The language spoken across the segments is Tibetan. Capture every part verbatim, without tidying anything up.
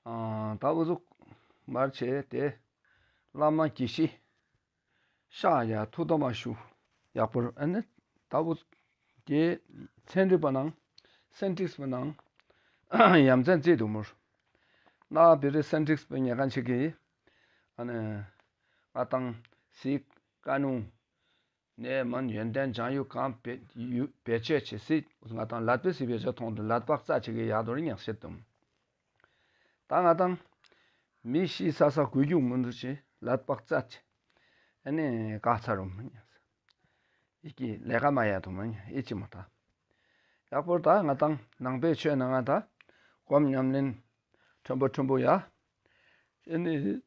ཨ། ད་འུ་ཚོ་མར་བྱས་ཏེ། བླ་མ་དགེ་བཤེས་ཤཱཀྱ་ཐུགས་དམ་མ་བཞུགས། ཡག་པོ་ཨ་ནི་ད་འུ་ཚོ་དེ་ཚན་རིག་པ་ནང་སེན་ཊིག་པ་ནང་ཡ་མཚན་བརྩིས་འདུག་མོར། ན་བེ་རི་སེན་ཊིག་པ་ཉེ་གང་ཆེ་གི་ཨ་ནི་ང་དང་སི་ཀ་ནུ། ནས་མན་ཡོན་ཏན་བྱང་ཡུལ་གང་བེད་ཡུ་བེད་སྤྱོད་བྱེད་སྲིད། ང་དང་ལད་པའི་སྲིད་པའི་ཆ་མཐོང་དུ་ལད་པ་རྩ་ཆེ་གི་ཡག་དོར་ཉག་བཤད་དུམ། ད་ང་དང་མི་ཤི་ས་ས་གུ་རྒྱུག་མུན་དུ་ཆེ་ལད་པ་རྩ་ཆེ། ཨ་ནི་ག་ཚ་རུ་མི་ཉག་ས། ཨི་ཀི་ལས་ཀ་མ་ཡ་དུ་མ་ཉག་ཨི་ཅི་མ་ཐ། ཡག་པོར་ད་ང་དང་ནང་པའི་ཆོས་ནང་ང་ད་སྒོམ་ཉམས་ལེན་ཕྲན་བུ་ཕྲན་བུ་ཡ། ཨ་ནི།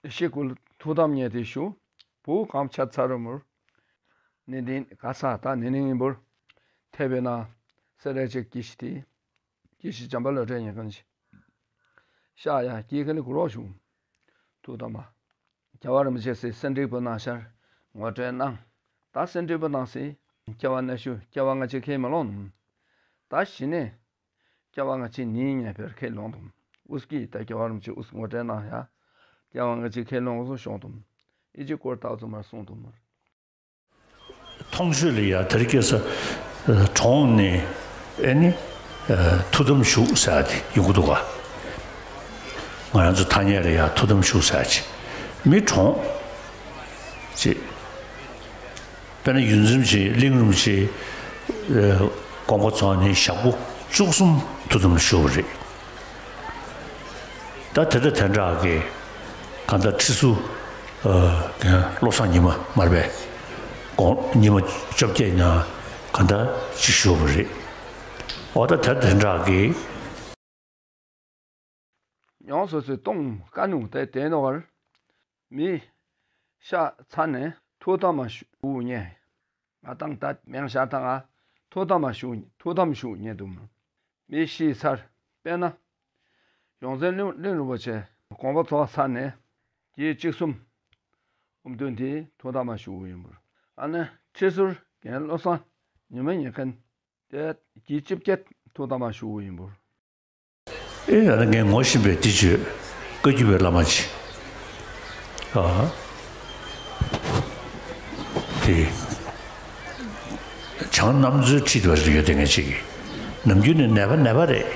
ཤི་ཀུལ་ཐུགས་དམ་ཉེ་དེ་ཞུ། བུ་གང་ཆ་ཚ་རུ་མུར། ནི་དིན་ག་ས་ད་ནི་ནི་ངིན་པུར། ཐེ་བེ་ན་སེ་རེ་ཅིག་ཀི་ཤི་ཏི། ཀི་ཤི་ཇམ་པ་ལོ་ཏྲེ་ཉེ་གང་ཞི། ཤ་ཡ་ཀི་ཁ་ལི་གུ་རོ་ཞུ། ཐུགས་དམ་མ། རྒྱལ་བ་རིན་པོ་ཆེ་སི་སེན་ཊིག་པོ་ནང་ཤར་ངོ་སྤྲོད་གནང་། ད་སེན་ཊིག་པོ་ནང་སི། སྐྱེ་བ་ན་ཤུ་སྐྱེ་བ་ང་ཅི་ཁེ་མ་ལོང་། ད་ཤི་ནས། སྐྱེ་བ་སྔ་ཕྱི་གཉིས་ངེས་པར་ཁས་ལོང་དུམ། ཨུས་ཀྱིས་ད་སྐྱེ་བ་རིམ་གྱིས་ཨུས་ངོ་སྤྲད་གནང་ཡ། སྐྱེ་བ་སྔ་ཕྱི་ཁས་ལོང་སུ་ཤོང་དུམ། ཨི་ཅི་སྐོར་ཏག་ཙུ་མར་གསུངས་དུམ། མཐོང་ཆོས་ལ་ཡ་དེར་སྐྱེས་ས་གྲོངས་ནས་ཨེ་ནི་ཐུགས་དམ་བཞུགས་ཟེར་ཏེ་ཡོང་གི་འདུག་ག། ང་རང་ཚོ་ཐ་སྙད་ལ་ཡ་ཐུགས་དམ་བཞུགས་ཟེར་ཅི། མི་གྲོངས་ཅི། དཔེར་ན་ཡུལ་འཛིན་ཆེ་གླིང་རིན་པོ་ཆེ་དགོངས་པ་རྫོགས་ནས་ཞག་པོ་བཅུ་གསུམ་ཐུགས་དམ་བཞུགས་པ་རེད། ད་དེ་ལྟ་དེ་འདྲ་གི་གང་ལྟར་ཁྲི་ཟུར་བློ་བཟང་ཉི་མ་མར་པས་དགོངས་ཉི་མ་བཅོ་བརྒྱད་ནང་གང་ལྟར་ཅིག་བཞུགས་པ་རེད། འོ་ད་དེ་དེ་འདྲ་གི། ཡང་སོ་སོའི་གཏོང་དཀའ་ཉུང་དེ་དེ་ནོ་བར། མི་ཤ་ཚ་ནས་ཐོ་ཐ་མ་ཞུ་ཉེ། ང་དང་ད་མེང་ཤ་ཐང་ང་ཐོ་ཐ་མ་ཞུ་ཐོ་ཐམ་ཞུ་ཉེ་དུ་མ། མི་ཤི་ཚར་དཔེར་ན། ཡོངས་འཛིན་གླིང་གླིང་རིན་པོ་ཆེ་དགོངས་པ་རྫོགས་ཚར་ནས་དེའི་གཅིག་གསུམ། ཨུམ་དོན་དེ་ཐོ་ཐ་མ་ཞུ་ཡིན་པར། ཨ་ནི་ཁྲི་ཟུར་རྒན་བློ་བཟང་ཉི་མ་ཉེ་མཁན་དེ་དེའི་གཅིག་བརྒྱད་ཐོ་ཐ་མ་ཞུ་ཡིན་པར། ཨེ་ཡ་ད་ངས་ངོ་ཤེས་པའི་དེ་བརྗོད་བཀའ་བརྒྱུད་པའི་བླ་མ་ཅིག་ཨ། དེ་བྱང་རྣམ་རྩོད་ཁྲིད་པ་ཞིག་ཡོད་དེ་ངས་ཅིག་ནམ་རྒྱུན་ནས་ནད་པ་ནད་པ་རེད།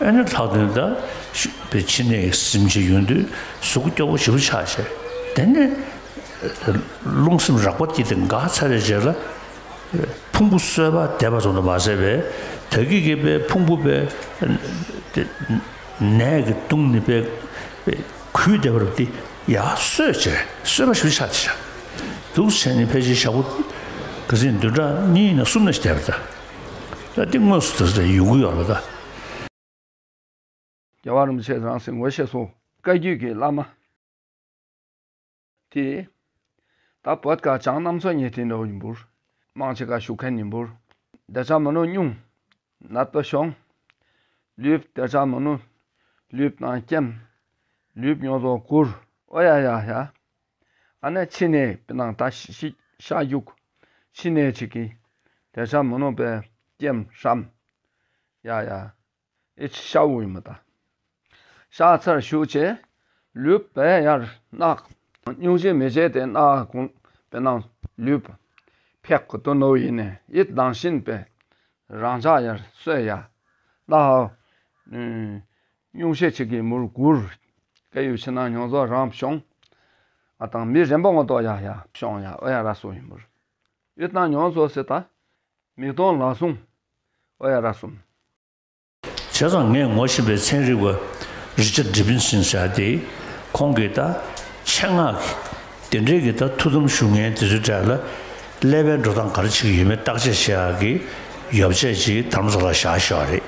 ཨེ་ནི་ལྷག་དོན་ད་ཤུ་པའི་ཕྱི་ནས་སིམ་བྱེད་ཡོང་དུས་གཟུགས་སྐྱོ་བོ་ཞེ་པོ་ཆགས་བྱས་དེ་ནས་རླུང་སེམས་རགས་པ་སྐྱེས་ཏེ་འགག་ཚར་རེ་རྗེས་ལ། ཕུང་པོ་གསོས་པ་འདེབས་པ་ཙམ་དུ་མ་ཟད་པས་ད་གི་གི་པའི་ཕུང་པོ་པའི་ནད་ཀྱི་གདུང་ནི་པའི་གུས་བདེ་བར་དེ་ཡར་གསོས་བྱས་གསོས་པ་ཞུ་ཆགས་ཏེ་ཆགས་འདུག་བྱས་ནས་ཕལ་ཆེར་ཞག་པོ་ག་ཚོད་བདུན་ཕྲག་གཉིས་ན་གསུམ་ན་ཞིག་བསྡད་པ་ད་ད་དེ་དངོས་སུ་ད་ཡོང་གི་ཡོད་ལ་ད། རྒྱལ་བ་རིན་པོ་ཆེ་རང་སྲིད་ངོ་ཤེས་སོ་བཀའ་བརྒྱུད་ཀྱི་བླ་མ། དེ། ད་བོད་ཀ་བྱང་གནམ་མཚོ་ཉེ་ཐིན་འགྲོ་ཡིན་པུར། མང་ཆེ་ཀ་ཞུ་མཁན་ཡིན་པུར། བདེ་ཆ་མ་ནོ་སྙུང་། ནད་པ་ཤོང་། ལུས་བདེ་ཆ་མ་ནོ། ལུས་ནང་སྐྱེམ། ལུས་ཉོ་ཚོ་གུར། ཨོ་ཡ་ཡ་ཡ། ཨ་ནེ་ཕྱི་ནས་པི་ནང་ད་ཤི་ཤ་རྒྱུག་ཕྱི་ནས་ཆི་གི་བདེ་ཆ་མ་ནོ་པའི་སྐྱེམ་ཧྲམ། ཡ་ཡ། ཨེ་ཤ་བོ་ཡིན་མ་ད། ཤ་ཚར་ཞུ་ཆེ། ལུས་པའི་ཡར་གནག་སྙུང་གཞི་མི་བྱེད་དེ་གནག་གུང་པའི་ནང་ལུས་ཕེག་གི་དོ་ནོ་ཡིན་ནས་ཡིད་ནང་བཞིན་པའི་རང་ཅག་ཡར་གསོས་ཡ། ལ་ཧའོ། སྙུང་གཞི་ཆེ་གི་མུར་གུར། སྐད་ཡུག་ཕྱི་ནང་མྱོང་ཚོ་རང་བྱུང་། ཨ་དང་མི་རན་པོ་ངོ་ཏོ་ཡ་ཡ་བྱུང་ཡ་ཨོ་ཡ་ར་སོ་ཡིན་མུར། ཡིད་ནང་མྱོང་ཚོ་སི་ད། མིག་མཐོང་ལག་ཟུང་། ཨོ་ཡ་ར་གསུམ། བྱས་ཙང་ངས་ངོ་ཤེས་པའི་ཚན་རིག་པ་རི་ཅར་ཌི་བིན་སིན་ཟེར་ཏེ་ཁོང་གིས་ད་ཆེད་མངགས་ཀྱི་དེ་འདྲའི་གི་ད་ཐུགས་དམ་བཞུགས་མཁན་དེ་ཚོའི་གྲས་ལ་ཀླད་པའི་འགྲོ་སྟངས་ག་རེ་བྱེད་ཀྱི་ཡོད་མེད་བརྟག་དཔྱད་བྱེད་ཡག་གི་ཡོ་བྱད་ཅིག་དྷ་རམ་ས་ལར་བཞག་བཞག་རེད།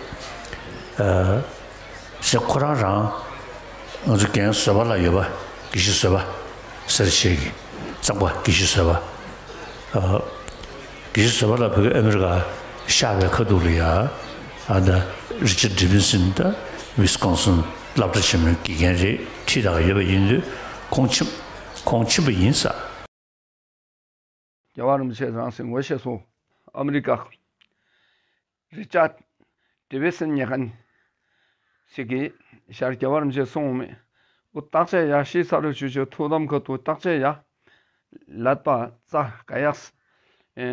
ཞེས་ཁོ་རང་རང་ང་ཚོ་རྒན་བཟོད་པ་ལགས་ཡོད་པ། དགེ་བཤེས་བཟོད་པ་ཟེར་བྱེད་ཀྱི་གཙང་པ་དགེ་བཤེས་བཟོད་པ། ཨ། དགེ་བཤེས་བཟོད་པ་ལགས་བོད་ཨ་མི་རི་ཀ་ཤར་བའི་ཁ་ཐུག་ལ་ཡ། ཨ་ད་རི་ཅར་ཌི་བིན་སིན་ད་ཝི་སི་ཀོན་སིན་སློབ་གྲྭ་ཆེན་མོའི་དགེ་རྒན་རེད། ཁྲིད་ད་ག་ཡོད་པ་ཡིན་དུས་ཁོང་ཕྱིན་ཁོང་ཕྱིན་པ་ཡིན་ས། རྒྱལ་བ་རིན་པོ་ཆེ་རང་སྲིད་ངོ་ཤེས་སོ། ཨ་མི་རི་ཀ། རི་ཅར་ཌི་བི་སན་ཉེ་ཁན། ཚིག་གི་ཤར་རྒྱལ་བ་རིན་པོ་ཆེ་གསུངས་མེད། འུ་བརྟག་དཔྱད་ཡ་ཤི་ས་རུ་ཆུ་ཆུ་ཐུགས་དམ་ཁ་ཐུག་བརྟག་དཔྱད་ཡ། ལད་པ་རྩ་ག་ཡག་ཨེ་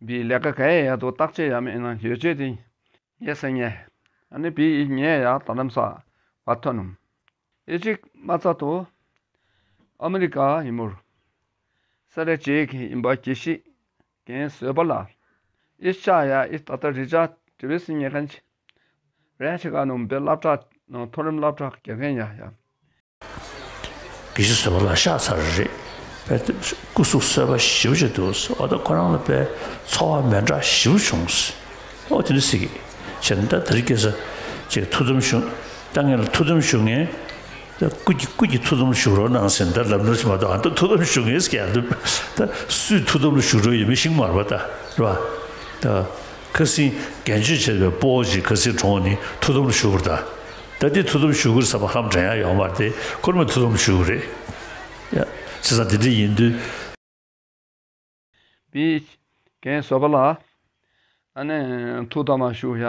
བི་ལས་ཀ་ག་ཡ་ཡ་དུ་བརྟག་དཔྱད་ཡ་མེད་ན་ཡོད་ཆོས་དེ་ངས་ཟེར་ཉེ། ཨ་ནི་བི་ཡི་ཉེ་ཡ་ད་ལམ་ས་བ་ཐོན་ནམ། ཨེ་ཅིག་མ་ཚ་དུ་ཨ་མི་རི་ཀ་ཡིན་མོར་ས་ར་ཅེ་གི་ཡིན་པ་གྱི་ཤི་གན་བཟོད་པ་ལ་ཨི་ཤ་ཡ་ཨི་ད་ལྟ་རི་ཅ་ཏི་བི་སི་ཉེ་མཁན་ཆེ། རེ་ཆེ་ག་ནོམ་པའི་སློབ་གྲྭ་མཐོ་རིམ་སློབ་གྲྭ་དགེ་རྒན་ཡ་ཡ། དགེ་བཤེས་བཟོད་པ་ལ་ཤ་ཚ་རེད། དཔེ་སྐུ་གཟུགས་གསོ་བ་ཞིབ་ཅིག་འདུག་ཨ་ད་ཁོ་རང་ལ་དཔེ་འཚོ་བ་མེ་འདྲ་ཞིབ་བྱུང་། ཨོ་དེ་འདྲ་ཟེར་གི་བྱས་ན་ད་དེ་རིང་ཁ་སང་ཅིག་ཐུགས་དམ་བཞུགས་ད་ངས་ལ་ཐུགས་དམ་བཞུགས་ངས་ད་སྐུ་གི་སྐུ་གི་ཐུགས་དམ་བཞུགས་རོགས་གནང་ཟེར་ད་ལབ་ནོར་ཞིག་མ་གཏོགས་ཨ་ད་ཐུགས་དམ་བཞུགས་ངས་ཟེར་གི་ཡ་འདུག་ད་སུས་ཐུགས་དམ་ལ་བཞུགས་རོགས་ཡོད་མེད་ཤེས་མ་རེད་པ་ད་རེད་པ། ད་ཁ་སང་རྒན་ཆོས་བྱས་པའི་སྤོ་བོ་ཅིག་ཁ་སང་གྲོངས་ནས་ཐུགས་དམ་ལ་བཞུགས་པ་རེད་ད། ད་འདི་ཐུགས་དམ་བཞུགས་དགོས་བསམ་པ་ཧམ་དྲན་ཡ་ཡོད་མ་རེད་དེ་ཁོ་རང་ཐུགས་དམ་བཞུགས་རེད། ཡ། བྱས་ཙང་འདི་འདྲ་ཡིན་དུས། བི་རྒན་བཟོད་པ་ལ། ཨ་ནི་ཐུགས་དམ་བཞུགས་ཡ།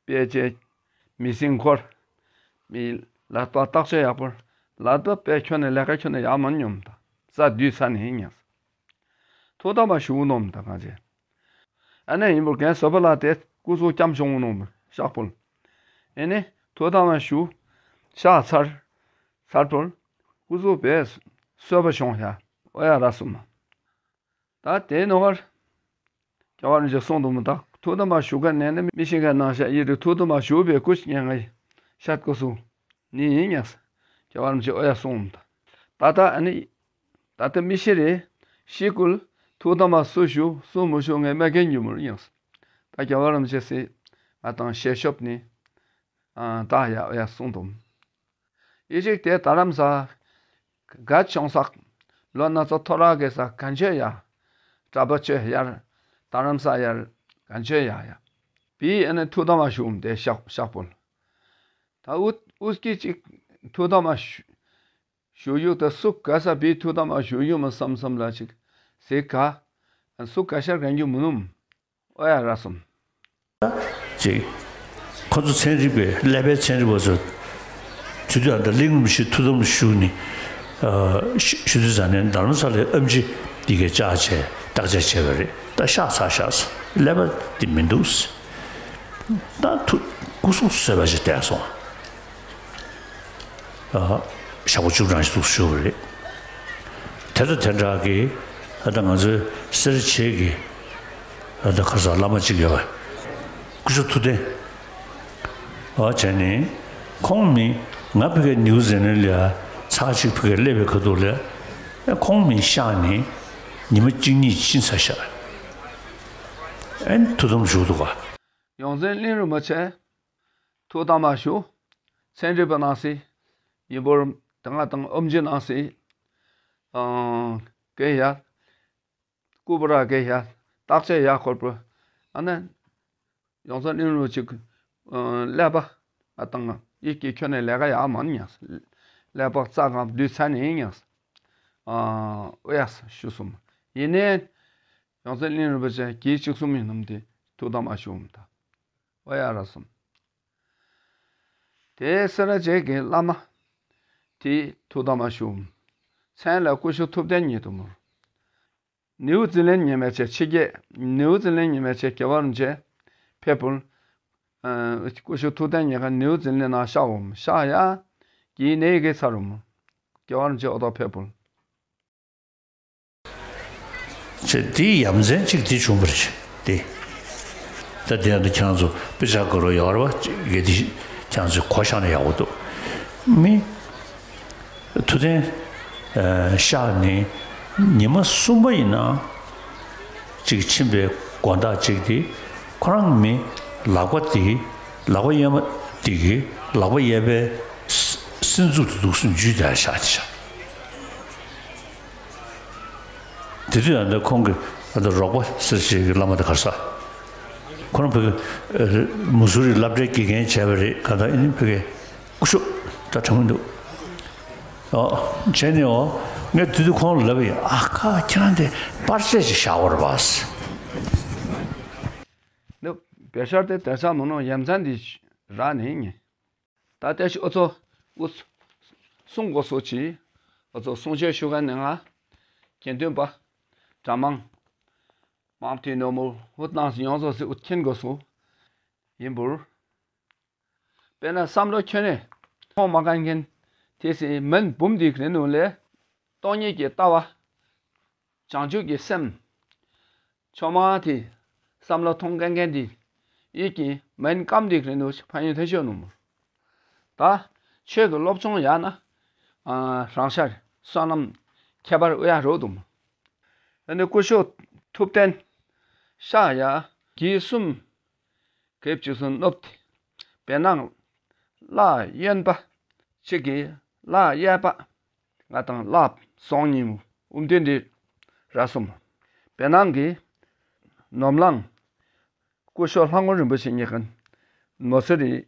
དཔེ་ཆ། མི་སེམས་འཁོར། མི་ལག་པ་བརྟག་དཔྱད་ཡག་པོ། ལག་པ་དཔེ་ཁྱོན་ནས་ལས་ཀ་ཁྱོན་ནས་ཡག་མ་སྙོམས་དང་། རྩ་བསྡུས་ཚ་ནས་ཉལ། ཐུགས་དམ་བཞུགས་ནོམ་དང་གང་བྱས། ཨ་ནི་ཡིན་པར་རྒན་བཟོད་པ་ལགས་དེ་སྐུ་གཟུགས་སྐྱམ་བྱུང་ནོམ་ཤག་པོ། ཨེ་ནི་ཐུགས་དམ་བཞུགས། ཤ་ཚར། ཚར་པོར། སྐུ་གཟུགས་བས་གསོས་པ་བྱུང་ཡ། ཨོ་ཡ་ར་སུ་མ། ད་དེ་ནོ་གར། རྒྱལ་བ་རིན་པོ་ཆེ་གསུངས་འདུག་མི་ད་ཐུགས་དམ་བཞུགས་མཁན་ནས་ནི་མི་ཤེས་མཁན་ནང་བཞག་ཡིད་རིག་ཐུགས་དམ་བཞུགས་པའི་སྐུ་ཉན་ངའི་ཤ་སྐུ་གཟུགས་ནི་ཡིན་ཉག་རྒྱལ་བ་རིན་པོ་ཆེ་ཨོ་ཡ་གསུངས་འདུག་ད་ད་ཨ་ནི། ད་ལྟ་མི་ཤི་རེད། ཤི་ཀུལ་ཐུགས་དམ་སུ་བཞུགས་སུ་མི་བཞུགས་ངས་མ་མཁྱེན་རྒྱུ་མུར་ཡང་། ད་རྒྱལ་བ་རིན་པོ་ཆེ་སྲིད་ང་དང་ཞལ་ཤོབ་ནི། ད་ཡ་ཡ་གསུངས་དུམ། ཡེ་ཤེས་དེ་ད་རམ་ས། ག་ཆུང་ས། ལོ་ན་ཚོ་ཐོ་ར་གེ་ས་གན་ཆོས་ཡ། གྲྭ་པ་ཆོས་ཡར། ད་རམ་ས་ཡར། གན་ཆོས་ཡ་ཡ། བི་ཨ་ནི་ཐུགས་དམ་བཞུགས་དེ་ཤག་ཤག་པོལ། ད་ཨུ་ཨུ་སྐད་ཅིག་ཐུགས་དམ་བཞུགས། ཞུ་ཡུག་ད་སུ་ག་ས་བི་ཐུགས་དམ་བཞུགས་ཡུག་མ་བསམ་བསམ་ལ་ཅིག་ཟེ་ག་སུ་ག་ཤར་གན་རྒྱུ་མི་ནུམ། ཨོ་ཡ་ར་སོམ། ཅིག་ཁོ་ཚོ་ཚན་རིག་པའི་ཀླད་པའི་ཚན་རིག་པ་ཚོ་དུས་དུས་ཨ་ད་གླིང་རིན་པོ་ཆེ་ཐུགས་དམ་བཞུགས་ནི་ཞུ་དུས་ཙང་ནས་རྡ་རམ་ས་ལའི་ཨེམ་ཆི་འདི་གའི་བཅར་བྱས་བརྟག་དཔྱད་བྱས་པ་རེད། ད་ཤག་ཚ་ཤག་ཀླད་པ་འདི་མི་འདུག་ད་ཐུགས་སྐུ་གཟུགས་གསོས་པ་ཞིག་བསྡད་སོང་། ཞག་པོ་བཅུ་གྲངས་ཤིག་འདུག་ཞུ་བ་རེད། དེ་ལྟ་དེ་འདྲ་གི་ཨ་ད་ང་ཚོའི་སེར་བྱེས་ཀྱི་ཨ་ད་ཁ་སང་བླ་མ་གཅིག་ཡོད་པ། སྐུ་ཞབས་ཐུབ་བསྟན། ཨ་བྱས་ནས་ཁོང་མི་ང་ཕ་གིར་ནིའུ་ཛི་ལན་ལ་ཚར་གཅིག་ཕ་གིར་སླེབས་པའི་ཁ་ཐུག་ལ་ཁོང་མི་ཤག་ནས་ཉི་མ་གཅིག་གཉིས་ཕྱིན་ཚར་ཤག་ཨེ་ཐུགས་དམ་བཞུགས་འདུག་ག་ཡོངས་འཛིན་གླིང་རིན་པོ་ཆེ། ཐུགས་དམ་བཞུགས། ཚན་རིག་པ་ནང་སྲིད། ཡིན་པོར་དེ་སྔ་དང་ཨོམ་ཇི་ནང་སྲིད། ཨང་། གེ་ཡ། ཀུ་པུ་ར་གེ་ཡ། བརྟག་དཔྱད་ཡ་ཁོར་པོ། ཨ་ནི། ཡོངས་འཛིན་གླིང་རིན་པོ་ཆེ། ཀླད་པ། ཨ་དང་ཡིད་ཀྱི་ཁྱོན་ནས་ལས་ཀ་ཡག་མ་ཉག་ཀླད་པ་རྩ་གང་བསྡུས་ཚར་ནས་ཉག་ཨོ་ཡ་ཞུ་སོང་། ཡིན་ནའི། ཡོངས་འཛིན་གླིང་རིན་པོ་ཆེ་གིས་གཅིག་གསུམ་ཡིན་ནམ་དེ་ཐུགས་དམ་ཨ་ཞུ་འམ་ད། ཨོ་ཡ་ར་སོང་། དེ་སེ་ར་བྱེས་ཀྱི་བླ་མ། དེ་ཐུགས་དམ་ཨ་ཞུ་འམ། མཚན་ལ་སྐུ་ཞབས་ཐུབ་བསྟན་ཉིད་དུ་མོར། ནིའུ་ཛི་ལན་ཉི་མའི་ཆེ་ཕྱི་རྒྱལ་ནིའུ་ཛི་ལན་ཉི་མའི་ཆེ་རྒྱལ་བ་རིན་ཆེ་ཕེབས་པུལ། སྐུ་ཞབས་ཐུབ་བསྟན་ཉི་ཁ་ནིའུ་ཛི་ལན་ན་ཤག་འོམ་ཤག་ཡ། གི་ནེ་གི་ཚ་རུམ། རྒྱལ་བ་རིན་ཆེ་ཨོ་ཏོ་ཕེབས་པུལ། ཅེས་དེའི་ཡ་མཚན་གཅིག་དེ་བྱུང་བ་རེད་དེ། ད་དེ་ཡང་ད་ཁྱེད་རང་ཚོ་དཔེ་ཆ་དགོས་རོགས་ཡོད་རེད་བ་གལ་ཏེ་ཁྱེད་རང་ཚོས་གོ་བཞག་ན་ཡག་པོ་འདུག་མི། ཐུབ་བསྟན་ཤག་ནི་ཉི་མ་གསུམ་པ་ཡིན་ན་གཅིག་ཕྱིན་པའི་དགོང་དག་གཅིག་དེ་ཁོ་རང་མི་ལག་པ་དེ་ལག་པ་གཡས་མ་དེ་གི་ལག་པ་གཡས་པའི་སྲིན་མཛུབ་དེ་འདུག་སེ་འཇུས་བསྡད་ཤག་དེ་ཤག་དེ་དུས་ཨ་ནི་ཁོང་གི་ཨ་ནི་རོགས་པ་ཟེར་བྱེད་ཀྱི་བླ་མ་དེ་ག་རེ་ཟ། ཁོ་རང་ཕ་གི་མུ་སུ་རི་སློབ་གྲྭའི་དགེ་རྒན་བྱས་པ་རེད་ག་ད་ཨ་ནི་ཕ་གི་སྐུ་ཞབས་ད་དྲང་མི་འདུག་ཨོ་བྱས་ནས་ཨོ་ངས་དེ་དུས་ཁོང་ལ་ལབ་ཡིན་ཨ་ཁ་ཁྱེད་རང་དེ་པར་ཆས་ཅིག་བཞག་པ་རེད་པ། ནི་བེ་ཤར་དེ་དེ་ཚ་མི་ནོ་ཡ་མཚན་འདི། རག་ནས་ཉེ། ད་ལྟ་ཞིག་ཨོ་ཚོ་ཨུ་གསུང་དགོས་སོ་ཆི། ཨོ་ཚོ་གསུང་ཆོས་ཞུ་མཁན་ནི་ང་དགེ་འདུན་པ་གྲྭ་མང་མང་ཐོས་ནོ་མོ་ཨུ་ཏང་ཡོངས་སོ་སི་ཨུ་མཁྱེན་དགོས་སོ་ཡིན་པུར། དཔེར་ན་བསམ་བློ་ཁྱོན་ནས་ཐོང་མ་གན་མཁན་དེ་སི་མིན་འབུམ་དེ་གི་རིང་ནུ་ལས་སྟོང་ཉིད་ཀྱི་ལྟ་བ། བྱང་ཆུབ་ཀྱི་སེམས། ཆོ་མ་དེ་བསམ་བློ་ཐོང་གན་མཁན་དེ་ཡིད་ཀྱི་མིན་སྐམ་དེ་གི་རིང་ནུ་ཕ་ཡུལ་ཐེ་ཤོ་ནུ་མོ། ད་ཆོས་ཀྱི་སློབ་སྦྱོང་ཡག་ན་རང་ཤར་བསོད་ནམས་ཁྱད་པར་ཨུ་ཡ་རོ་དུ་མོ། ཨ་ནི་སྐུ་ཞབས་ཐུབ་བསྟན་ཤ་ཡ་གི་གསུམ། གེ་བཅུ་གསུམ་སྣོབ་སྟེ། བེ་ནང་། ལ་གཡོན་པ། གཅིག་གིས་ལ་གཡས་པ། ང་དང་ལ་སོང་ཉིན་མོ་ཨུམ་དེ་འདི་ར་སོམ། བེ་ནང་གི་ནོམ་ལང་། སྐུ་ཞབས་ལྷ་ངོ་རིན་པོ་ཆེ་ཉེ་ཁན། མོ་སི་རི།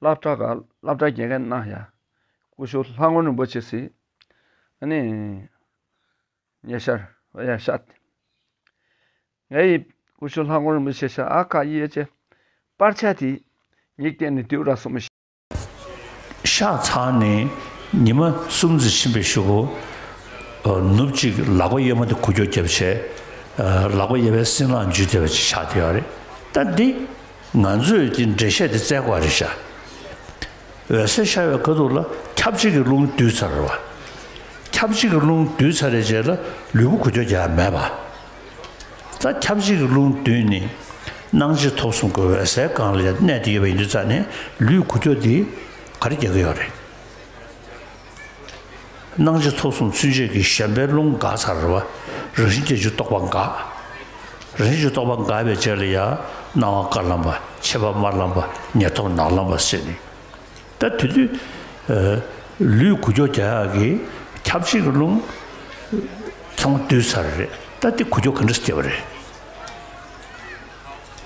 སློབ་གྲྭ་ག་སློབ་གྲྭ་རྒྱལ་ཁན་ན་ཡ། སྐུ་ཞབས་ལྷ་ངོ་རིན་པོ་ཆེ་སི། ཨ་ནི། ཉེ་ཤར་ཨོ་ཡ་ཤད། ངའི་སྐུ་ཞབས་ལྷ་ངོ་རིན་པོ་ཆེ་ཤ་ཨ་ཁ་ཡི་ཡེ་ཅེ། པར་ཆ་དེ་ཉིག་སྟེང་ནས་དེའུ་ར་སོང་མི་ཤེས། ཤག་ཚང་ནས་ཉི་མ་གསུམ་ཙམ་ཕྱིན་པའི་གཞུག་གུ། ནུབ་གཅིག་ལག་པ་གཡས་མ་དེ་འགུལ་སྐྱོད་བརྒྱབ་བྱས། ལག་པ་གཡས་པའི་སྲིན་ལག་འཇུས་བསྡད་པ་ཅིག་ཆགས་བསྡད་ཡོད་རེད། ད་འདི་ང་ཚོས་དེ་འགྲེལ་བཤད་དེ་བཙལ་དགོས་རེད་ཤག་འོད་གསལ་ཤར་བའི་ཁ་ཐུག་ལ་ཁྱབ་བྱེད་ཀྱི་རླུང་བསྡུས་ཚར་བ། ཁྱབ་བྱེད་ཀྱི་རླུང་བསྡུས་ཚར་བའི་རྗེས་ལ་ལུས་པོ་འགུལ་སྐྱོད་རྒྱག་ཡ་མེད་པ། ད་ཁྱབ་བྱེད་ཀྱི་རླུང་བསྡུས་ནས་སྣང་མཆེད་ཐོབ་གསུམ་གྱི་འོད་གསལ་སྒང་ལ་ཡང་གནས་བསྡད་ཡོད་པ་ཡིན་དུས་ཙང་ནས་ལུས་འགུལ་སྐྱོད་འདི་ག་རེ་རྒྱག་གི་ཡོད་རེད། སྣང་མཆེད་ཐོབ་གསུམ་ཚུན་ཆད་ཀྱི་གཞན་པའི་རླུང་འགག་ཚར་བ། རང་བཞིན་བརྒྱད་ཅུ་རྟོག་པ་འགག་རང་བཞིན་བརྒྱད་ཅུ་རྟོག་པ་འགག་པའི་རྗེས་ལ་ཡང་སྣང་བ་དཀར་ལམ་པ་མཆེད་པ་དམར་ལམ་པ་ཉེར་ཐོབ་ནག་ལམ་པ་ཟེར་ནས། ད་དེ་དུས། ལུས་འགུལ་སྐྱོད་རྒྱག་ཡག་གི་ཁྱབ་བྱེད་ཀྱི་རླུང་ཚང་མ་བསྡུས་ཚར་རེད། ད་དེ་འགུལ་སྐྱོད་ག་འདྲ་སྐྱེ་བ་རེད།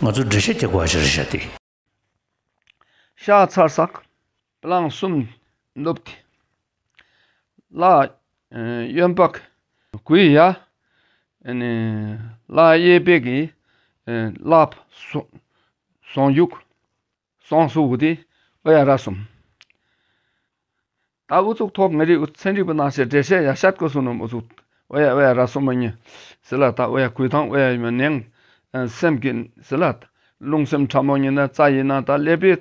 ང་ཚོ་འགྲེལ་བཤད་རྒྱག་དགོས་པ་ཞིག་རེད་ཤག་དེ། ཤག་ཚར་སག་པ་ལང་གསུམ་ནུབ་སྟེ། ལ་གཡོན་པ་གུ་ཡ། ལ་གཡས་པའི་གི་ལ་ཟུང་འཇུག་སོང་སུ་འུ་དེ་ཨོ་ཡ་ར་སོམ། ད་ཨུ་ཚུགས་ཐོག་ང་རིག་ཚན་རིག་པ་ནང་བཞིན་འགྲེལ་བཤད་ཡ་ཤད་དགོས་སོང་ནམ་ཨུ་ཚུགས་ཨོ་ཡ་ཨོ་ཡ་ར་སོམ་མ་ཉེ་ཟི་ལ་ད་ཨོ་ཡ་གུས་ཐང་ཨོ་ཡ་ཡི་མ་ནེང་སེམས་ཀྱི་ཟི་ལ་རླུང་སེམས་ཕྲ་མོ་ཉིན་ན་རྩ་ཡིན་ན་ད་ཀླད་པའི་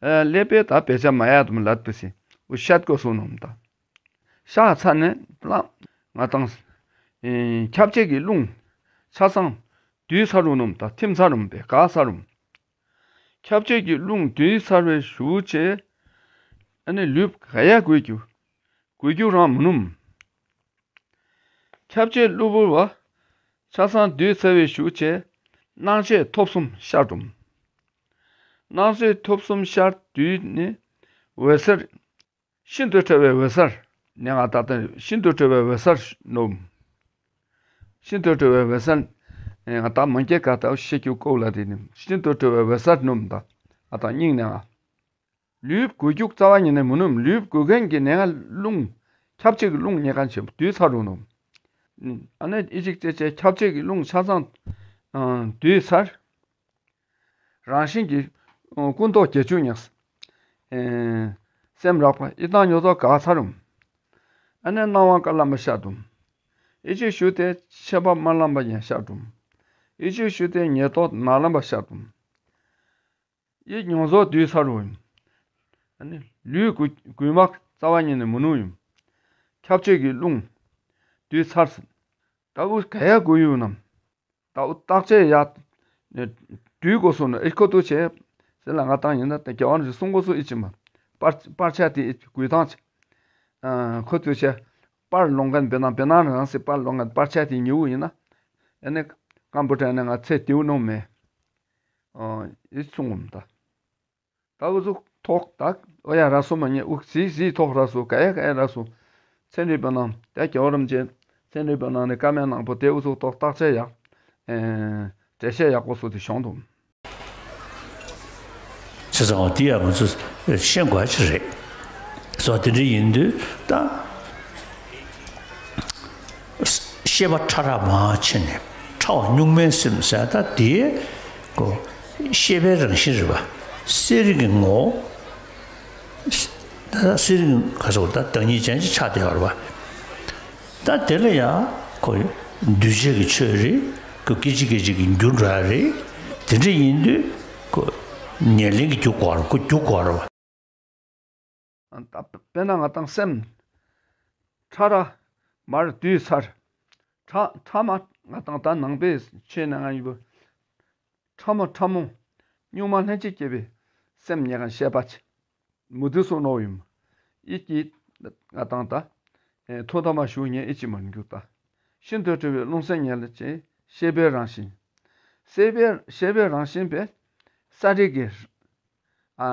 ཀླད་པའི་ད་བེད་སྤྱད་མ་ཡ་དུ་མ་ལད་པ་སི་ཨུ་ཤད་དགོས་སོང་ནམ་ད་ཤག་ཚ་ནས་ལ་ང་དང་ཁྱབ་བྱེད་ཀྱི་རླུང་ཆ་ཚང་བསྡུས་ཚར་རུང་ནམ་ད་ཐིམ་ཚར་རུང་བས་ག་ཚར་རུང་། ཁྱབ་བྱེད་ཀྱི་རླུང་བསྡུས་ཚར་བའི་གཞུག་བྱས། ཨ་ནི་ལུས་ག་ཡ་འགུལ་རྒྱུ། འགུལ་རྒྱུ་རང་མི་ནུམ། ཁྱབ་བྱེད་གློ་བུར་བ། ཆ་ཚང་བསྡུས་ཚར་བའི་གཞུག་བྱས། སྣང་མཆེད་ཐོབ་གསུམ་ཤར་འགྲོ། སྣང་མཆེད་ཐོབ་གསུམ་ཤར་དུས་ནི། འོད་གསལ། ཤིན་ཏུ་ཕྲ་བའི་འོད་གསལ། ནས་ང་ད་ལྟ་ཤིན་ཏུ་ཕྲ་བའི་འོད་གསལ་ནོམ། ཤིན་ཏུ་ཕྲ་བའི་འོད་གསལ། ང་ད་མང་སྐད་ཀ་ད་ཤེས་རྒྱུ་ཀོ་ལ་དེ་ནི་ཤིན་ཏུ་ཕྲ་བའི་འོད་གསལ་ནོམ་ད། ང་ད་སྙིང་ནས་ང་། ལུས་འགུལ་རྒྱུག་རྩ་བ་ཉིད་ནས་མི་ནུམ། ལུས་འགུལ་མཁན་གྱི་ནས་ང་རླུང་། ཁྱབ་བྱེད་ཀྱི་རླུང་ཉེ་གང་ཆེ་བསྡུས་ཚར་རུང་ནོམ། ཨ་ནི་ཨི་ཅིག་ཅེ་ཅེ་ཁྱབ་བྱེད་ཀྱི་རླུང་ཆ་ཚང་། བསྡུས་ཚར། རང་བཞིན་གྱིས། ཀུན་རྟོག་བརྒྱད་ཅུ་ཉགས། སེམས་རགས་པ་ཨི་ཏང་ཉོ་ཚོགས་ག་ཚར་རུང་། ཨ་ནི་སྣང་བ་དཀར་ལམ་པ་ཤར་འགྲོ། ཨི་ཅིག་ཞུ་སྟེ་མཆེད་པ་དམར་ལམ་པ་ཡང་ཤར་འགྲོ། ཨི་ཅིག་ཞུ་སྟེ་ཉེར་ཐོབ་ནག་ལམ་པ་ཤར་འགྲོ། ཨི་ཉོ་ཚོགས་བསྡུས་ཚར་རུང་། ཨ་ནི་ལུས་འགུལ་འགུལ་མ་རྩ་བ་ཉིད་ནས་མི་ནུམ། ཁྱབ་བྱེད་ཀྱི་རླུང་། བསྡུས་ཚར། ད་འུ་ག་ཡ་འགུལ་ཡོད་ནམ། ད་འུ་བརྟག་དཔྱད་ཡ། དུས་གོ་སོང་ན་ཨི་ཁོ་ཏུ་བྱས། ཟེར་ལ་ང་ཏང་ཡིན་ན་ད་རྒྱལ་བ་རིན་པོ་ཆེ་གསུང་གོ་སོ་ཨི་ཅི་མ། པར་པར་ཆ་དེ་ཨི་གུས་ཐང་ཆེ། ཁོ་ཏུ་བྱས། པར་ལོང་མཁན་བེ་ནང་བེ་ནང་རང་སེ་པར་ལོང་མཁན་པར་ཆ་དེ་ཉེ་བོ་ཡིན་ན། ཨ་ནི་ཀམ་པུ་ཊར་ནས་ང་ཚེ་དེའུ་ནོ་མེད། ཨི་གསུང་གོ་མ་ད། ད་འུ་ཚུགས་ཐོག་ད་ཨོ་ཡ་ར་སོ་མ་ཉེ་འུ་ཟི་ཟི་ཐོག་ར་སོ་ག་ཡ་ག་ཡ་ར་སོ། ཚན་རིག་པ་ནང་ད་རྒྱལ་བ་རིན་པོ་ཆེ་ཚན་རིག་པ་ནང་ནས་བཀའ་མའི་ནང་པོ་དེ་འུ་ཚུགས་ཐོག་བརྟག་དཔྱད་ཡག་འགྲེལ་བཤད་ཡག་པོ་སོ་དེ་བྱུང་འདུག་བྱས་ཙང་འོ་དེ་ཡང་ང་ཚོས་ཤེས་དགོས་ཅིག་རེད། སོ་དེ་འདྲ་ཡིན་དུས་ད། ཤེས་པ་ཕྲ་རགས་མང་ཆེ་ནས་ཕྲ་བ་གཉུག་མའི་སེམས་ཟེར་ད་དེའི་གོ། ཤེས་པའི་རང་བཞིན་རེད་བ། གསལ་རིག་གི་ངོ་བོ། ད་གསལ་རིག་ག་ཟེར་བ། ད་བདག་ཉིད་ཅན་ཅིག་ཆགས་བསྡད་ཡོད་རེད་པ། ད་དེ་ལ་ཡང་ཁོ་འདུས་བྱས་ཀྱི་ཆོས་རེད། ཁོ་སྐད་ཅིག་སྐད་ཅིག་གིས་འགྱུར་འགྲོ་ཡ་རེད། དེ་འདྲ་ཡིན་དུས་ཁོ་ཉེར་ལེན་གྱི་རྒྱུ་དགོས་རེད། ཁོ་རྒྱུ་དགོས་རེད་པ། ད་དཔེར་ན་ང་དང་སེམས། ཕྲ་ར་མར་བསྡུས་ཚར། ཕྲ་ཕྲ་མ་ང་དང་ད་ནང་པའི་ཆོས་ནང་ཡིན་པ། ཕྲ་མོ་ཕྲ་མོ། གཉུག་མ་ལྷན་ཅིག་སྐྱེས་པའི་སེམས་ཉེ་གང་ཤེས་པ་ཆེ། མུ་དུ་སོ་ནོ་ཡིན། ཨི་ཀྱི་ང་དང་ད་ཐོ་ཐ་མ་ཞུ་ཉེ་ཨི་ཅི་མ་འགྱུར་ད། ཤིན་ཏུ་ཕྲ་བའི་རླུང་སེམས་ཉེ་ལ་ཆེ། ཤེས་པའི་རང་བཞིན། ཤེས་པའི་ཤེས་པའི་རང་བཞིན་པས་གསལ་རིག་གི་ཨ་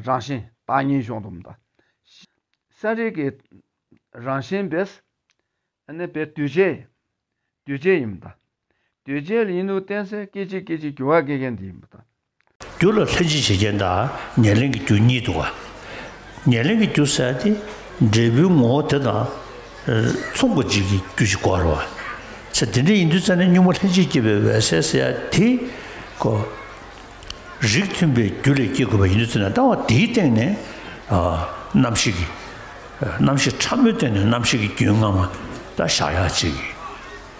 རང་བཞིན་བདག་ཉིད་གཞོན་དུ་མ་ད། གསལ་རིག་གི་རང་བཞིན་པས་ཨ་ནི་པའི་འདུས་བྱས། འདུས་བྱས་ཡིན་པ་དང་། འདུས་བྱས་ལ་ཡིན་ལུགས་བསྟན་ཚེ་སྐད་ཅིག་སྐད་ཅིག་འགྱུར་བ་སྐྱེ་མཁན་དེ་ཡིན་པ་དང་། རྒྱུ་ལ་ལྷན་ཅིག་བྱེད་རྐྱེན་དང་ཉེར་ལེན་གྱི་རྒྱུ་གཉིས་འདུག་ག། ཉེར་ལེན་གྱི་རྒྱུ་ཟེར་དེ་འབྲས་བུའི་ངོ་བོ་དེ་དང་མཚུངས་པ་ཅིག་གི་རྒྱུ་ཞིག་དགོས་རེད་པ། ཚེ་དེ་འདྲ་ཡིན་དུས་ཙ་ན་གཉུག་མ་ལྷན་ཅིག་སྐྱེས་པའི་འོད་གསལ་ཟེར་ཡ་དེ་ཁོ། རིགས་མཐུན་པའི་རྒྱུ་ལས་སྐྱེ་དགོས་པ་ཡིན་དུས་ཙ་ན་ལྟ་བ་དེའི་སྟེང་ནས་ཨ་རྣམ་ཤེས་ཀྱི་རྣམ་ཤེས་ཕྲ་མོའི་སྟེང་ནས་རྣམ་ཤེས་ཀྱི་རྒྱུན་སྔ་མ་ད་བཞག་ཡག་ཅིག་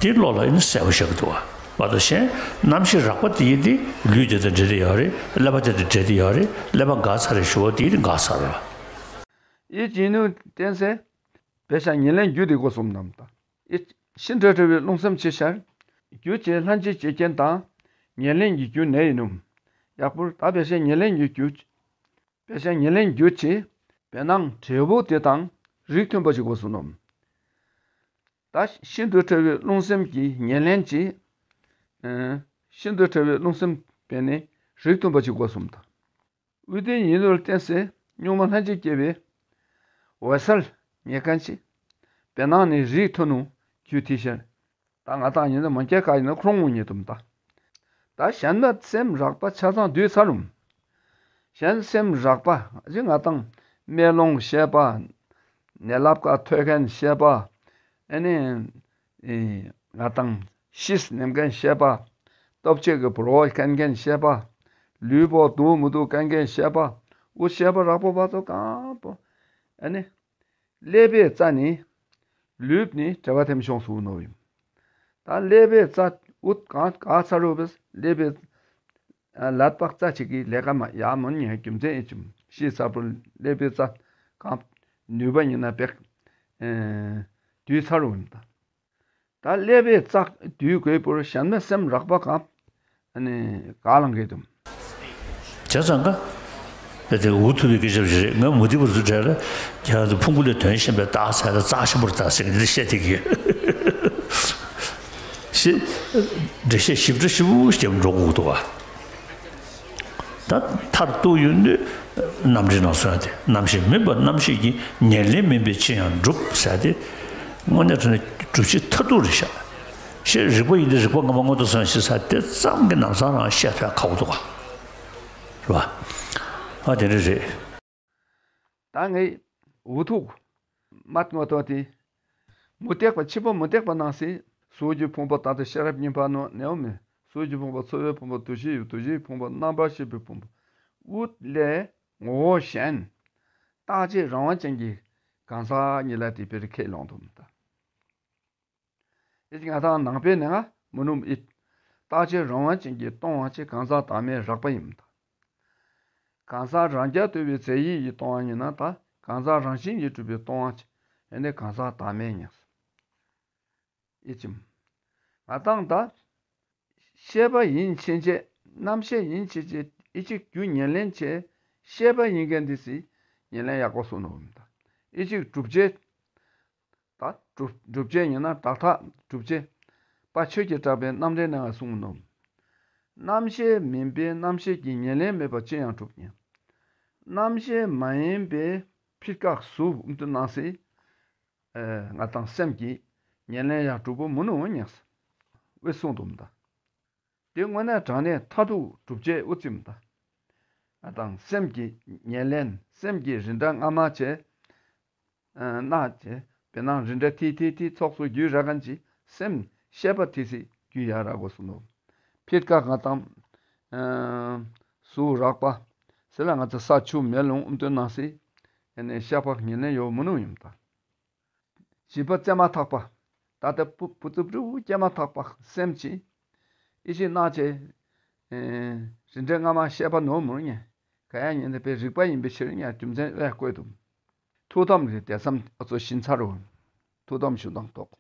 དེ་བློ་ལ་ཡིན་ན་གསལ་པོ་ཞིག་འདུག་པ། བ་དང་གཞན་རྣམ་ཤེས་རགས་པ་དེ་ཡིན་དེ་ལུས་དེ་དང་འབྲེལ་བསྡད་ཡོད་རེད། ཀླད་པ་དེ་དང་འབྲེལ་བསྡད་ཡོད་རེད། ཀླད་པ་འགག་ཚར་རེད་ཞུ་བ་དེ་ཡིན་དེ་འགག་ཚར་རེད། ཡིད་ཀྱི་ནུས་བསྟན་ཚེ། དཔེ་ཆ་ཉེར་ལེན་རྒྱུ་དེ་སྒོ་གསུམ་རྣམས་དང་། ཡིད་ཤིན་ཏུ་ཕྲ་བའི་རླུང་སེམས་ཆེ་ཤར། རྒྱུ་བྱེད་ལྷན་ཅིག་བྱེད་རྐྱེན་དང་། ཉེར་ལེན་གྱི་རྒྱུ་ནས་ཡིན་ནོ། ཡག་པོར་ད་དཔེ་ཆ་ཉེར་ལེན་གྱི་རྒྱུ། དཔེ་ཆ་ཉེར་ལེན་རྒྱུ་ཆེ། བེ་ནང་འབྲས་བུ་དེ་དང་རིགས་མཐུན་པ་ཅིག་དགོས་སོ་ནོ། ད་ཤིན་ཏུ་ཕྲ་བའི་རླུང་སེམས་ཀྱི་ཉེར་ལེན་གྱི། ཨ་ཤིན་ཏུ་ཕྲ་བའི་རླུང་སེམས་པས་ནི་རིགས་མཐུན་པ་ཅིག་དགོས་སོ་ནོ། དབུས་དོན་ཡིན་ལུགས་བསྟན་ཚེ་གཉུག་མ་ལྷན་ཅིག་སྐྱེས་པའི་འོད་གསལ་ཉེ་གང་ཆེ། བེ་ནང་ནི་རིགས་མཐུན་ནོ། རྒྱུ་དེ་ཤར། ད་ང་དང་ཡིན་ན་མ་སྐྱེ་ཁ་ཡིན་ན་ཁོང་ངོ་ཉེ་དུ་མ་ད། ད་གཞན་ལ་སེམས་རགས་པ་ཆ་ཚང་འདུས་ཚར་རུང་། གཞན་སེམས་རགས་པ་ཅི་ང་དང་མེ་ལོང་ཤེས་པ། ནད་ལབ་ཀ་ཐོས་མཁན་ཤེས་པ། ཨ་ནི། ཨེ། ང་དང་ཤིས་ནེམ་མཁན་ཤེས་པ། སྟོབས་ཆེ་གི་བོར་བ་མཁན་མཁན་ཤེས་པ། ལུས་པོ་འདུག་མི་འདུག་མཁན་མཁན་ཤེས་པ། འུ་ཤེས་པ་རགས་པོ་བ་ཚོ་གང་པོ། ཨ་ནི། ཀླད་པའི་རྩ་ནི། ལུས་ནི་བྲེལ་བ་ཐེམ་ཤོང་སུ་ནོ་ཡིན། ད་ཀླད་པའི་རྩ་འུ་གང་ག་ཚ་རུ་བས་ཀླད་པའི། ལད་པག་རྩ་གཅིག་གིས་ལས་ཀ་མ་ཡག་མོ་ཉན་རྒྱུ་མཚན་ཨེ་ཅིམ་ཤེས་ཚ་པོ་ཀླད་པའི་རྩ་གང་ནུས་པ་ཡིན་ན་བེག་དུས་ཚ་རུ་ཡིན་ད། ད་ཀླད་པའི་རྩ་དུས་དགོས་པོར་གཞན་མ་སེམས་རགས་པ་གང་ཨ་ནི་ག་ལང་གེ་དུམ། བྱས་ཙང་ཀ། དེ་འུ་ཐུག་པའི་སྐད་ཆ་ཞིག་རེད། ང་མུ་ཏིག་བུ་ཚུ་གྲས་ལ་ཁྱེད་རང་ཚོ་ཕུང་པོ་ལས་དོན་གཞན་པའི་རྟགས་ཚད་ལ་རྩ་ཆེན་པོར་བརྟག་ཟེར་གི་འདི་བཤད་དེ་གི་ཞེས། འགྲེལ་བཤད་ཞིབ་ཕྲ་ཞིབ་པོ་ཞིག་འགྲོ་དགོས་འདུག་བ། ད་མཐར་གཏུགས་ཡོང་དུས་རྣམ་འགྲེལ་ནང་གསུངས་ཏེ་རྣམ་ཤེས་མིན་པ་རྣམ་ཤེས་ཀྱི་ཉེར་ལེན་མིན་པའི་ཕྱིར་ཡང་གྲུབ་ཟེར་ཏེ། དངོས་གནས་དྲང་གནས་སྒྲུབ་བྱེད་མཐར་ཐུག་རེད་ཤག་ཤེས་རིག་པ་ཡིན་ཏེ་རིག་པ་སྔ་མ་སྔོན་དུ་སོང་ཞེས་ཟེར་དེ་ཙམ་གྱི་ལམ་སང་རང་བཤད་ཐུབ་ཁག་པོ་འདུག་ག། རེད་བ། ཨ་དེ་འདྲ་རེད། ད་ངས་འུ་ཐུག་མ་ངོ་ཐོག་དེ། མུ་སྟེགས་པ་ཕྱི་པོ་མུ་སྟེགས་པ་ནང་སྲིད་གཟུགས་ཀྱི་ཕུང་པོ་ད་ལྟ་ཤེས་རབ་གཉིས་པ་ནོ་ནེའུ་མེ་གཟུགས་ཀྱི་ཕུང་པོ་ཚོར་བའི་ཕུང་པོ་འདུ་ཤེས་ཡུལ་འདུ་བྱེད་ཕུང་པོ་རྣམ་པར་ཤེས་པའི་ཕུང་པོ་འུ་ལས་ངོ་བོ་གཞན། རྟག་གཅིག་རང་དབང་ཅན་གྱི་གང་ཟག་ཉིད་ལ་དེ་སྤེལ་ཁས་ལོང་དུ་མི་ལྟ། ཨེ་ང་དང་ནང་པའི་ནང་ང་མུ་ནུམ་ཨིད། རྟག་གཅིག་རང་དབང་ཅན་གྱི་སྟོང་པ་ཅིག་གང་ཟག་བདག་མེད་རགས་པ་ཡིན་མི་ལྟ། གང་ཟག་རང་རྐྱ་ཐུབ་པའི་རྫས་ཡིད་ཀྱི་སྟོང་པ་ཡིན་ན་ད་གང་ཟག་རང་བཞིན་གྱིས་གྲུབ་པའི་སྟོང་པ་ཅིག་ཨེ་ནི་གང་ཟག་བདག་མེད་ཉག་ཨེ་ཅིམ། ང་དང་ད། ཤེས་པ་ཡིན་ཕྱིན་ཆད་རྣམ་ཤེས་ཡིན་ཕྱིན་ཆད་ཨི་གཅིག་རྒྱུ་ཉེར་ལེན་བྱས། ཤེས་པ་ཡིན་མཁན་འདི་སི་ཉེར་ལེན་ཡག་པོ་སོང་ནོ་མི་ད། ཨི་གཅིག་གྲུབ་བྱེད། ད་གྲུབ་གྲུབ་བྱེད་ཡིན་ན་བདག་རྟག་གྲུབ་བྱེད། པ་ཆོས་ཀྱི་གྲགས་པའི་རྣམ་འགྲེལ་ནང་གསུངས་ནོ། རྣམ་ཤེས་མིན་པའི་རྣམ་ཤེས་ཀྱི་ཉེར་ལེན་མེད་པ་ཅི་ཡང་གྲུབ་ཉེ། རྣམ་ཤེས་མ་ཡིན་པའི་ཕྱིར་ཀག་གཟུགས་དུ་སྣང་སྲིད། ཨེ་ང་དང་སེམས་ཀྱི་ཉེར་ལེན་ཡང་གྲུབ་པོ་མུ་ནུ་ཉགས། དབུས་གསུང་དུ་མ་ད། དེ་དངོས་གནས་དྲང་གནས་མཐར་ཐུག་གྲུབ་བྱེད་དབུ་ཙིམ་ད། ང་དང་སེམས་ཀྱི་ཉེར་ལེན་སེམས་ཀྱི་རིན་བྲལ་སྔ་མ་བྱས། ན་བྱས་བེ་ནང་རིན་བྲལ་ཐི་ཐི་ཐི་ཚོགས་སུ་རྒྱུད་ར་གན་གྱི་སེམས་ཤེས་པ་ཐི་སི་རྒྱུད་ཡ་ར་གོ་སུ་ནོ། ཕིར་ཀ་ང་དང་། གཟུགས་རགས་པ། དེ་ལ་ང་ཚོ་ས་ཆུ་མེ་རླུང་དབུགས་རྟེན་གནང་སྲིད། ཡང་ན་བཤད་པ་ཉན་ལེན་ཡོད་མི་ནུས་ཡིན་ད། བྱིས་པ་བཙས་མ་ཐག་པ། ད་ལྟ་བུ་བུ་ཙུབ་ཙུབ་བཙས་མ་ཐག་པ་སེམས་ཀྱི། ཨི་ཤི་ནག་ཅེ། རིན་བྲལ་སྔ་མ་བཤད་པ་ནོར་མུར་ཉེ། ག་ཡ་ཉེ་ནས་པའི་རིག་པ་ཡིན་པའི་ཕྱིར་ཉ་རྒྱུ་མཚན་ཨེ་བཀོད་དུ། ཐུགས་དམ་རེ་དེ་བསམ་ཨ་ཚོ་ཤིན་ཚ་རུ། ཐུགས་དམ་ཞུ་དང་ཐོག